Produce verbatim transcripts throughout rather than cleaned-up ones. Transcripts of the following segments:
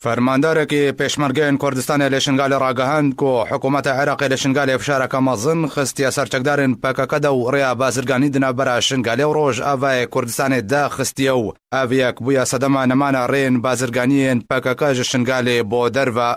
Fermandarekî Pêşmergeyên Kurdistanê li Şingalê ragihand ku hikûmeta Iraqê li Şingalê fişareke mezin xistiye ser çekdarên P K K de û rêya bazirganî di navbera Şingalê û Rojavayê Kurdistanê daxistiye û ev yek bûye sedema nemana rêyên bazirganiyên P K K ji Şingalê bo derve.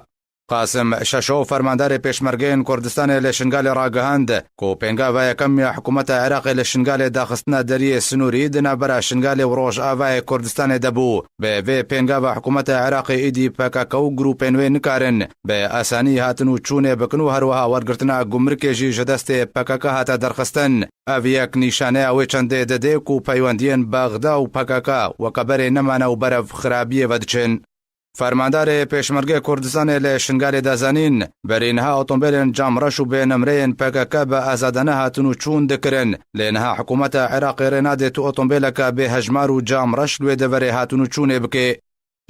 Qasim Şeşo, fermandarê Pêşmergeyên Kurdistanê li Şingalê ragihand ku pêngava yekem ya hikûmeta Iraqê li Şingalê daxistina deriyê sinûrî di navbera Şingalê û Rojavayê Kurdistanê de bû. Bi vê pêngava hikûmeta Iraqê êdî P K K û grûpên wê nikarin bi asanî hatin û çûnê bikin û herwiha wergirtina gumrikê jî ji destê P K K hate derxistin. Ev yek nîşaneya wê çendê dide ku peywendiyên Bexda û P K K weke berê nemane û berev xirabiyê ve diçin. Fermandarê Pêşmergê Kurdistanê li Şingalê da zanîn, berî niha otombêlên camreş û bênimreyên P K K bi azadane hatin û çûn dikirin. Lê niha hikûmeta Iraqê rê nade tu otombêleke bê hejmar û camreş li wê deverê hatin û çûnê bike.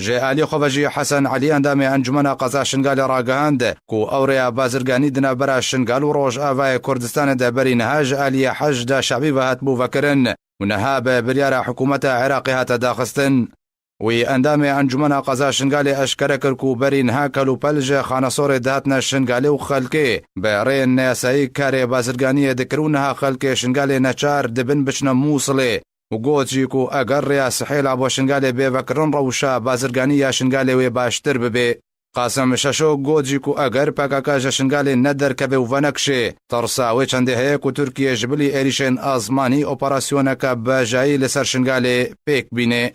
Ji alî xwe ve jî Hesen Elî, endamê Encûmena Qeza Şingalê ragihand ku ew rêya bazirganî di navbera Şingal û Rojavayê Kurdistanê de berî niha ji aliyê Heşda Şebî ve hatibû vekirin û niha bi biryara hikûmeta Iraqê hate daxistin. Wî endamê Encûmena Qeza Şingalê eşkere kir ku berî niha kelûpel ji Xanesorê dihatine Şingalê û xelkê bi rêyên neyasayî karê bazirganiyê dikir û niha xelkê Şingalê neçar dibin biçine Mûsilê û got jî ku eger rêya Sihêla bo Şingalê bê vekirin, rewşa bazirganî ya Şingalê wê baştir bibe. Qasim Şeşo got jî ku eger P K K ji Şingalê nederkeve û venekşê, tirsa wê çendê heye ku Tirkiye ji bilî êrîşên ezmanî operasyoneke bejayî li ser Şingalê pêk bîne.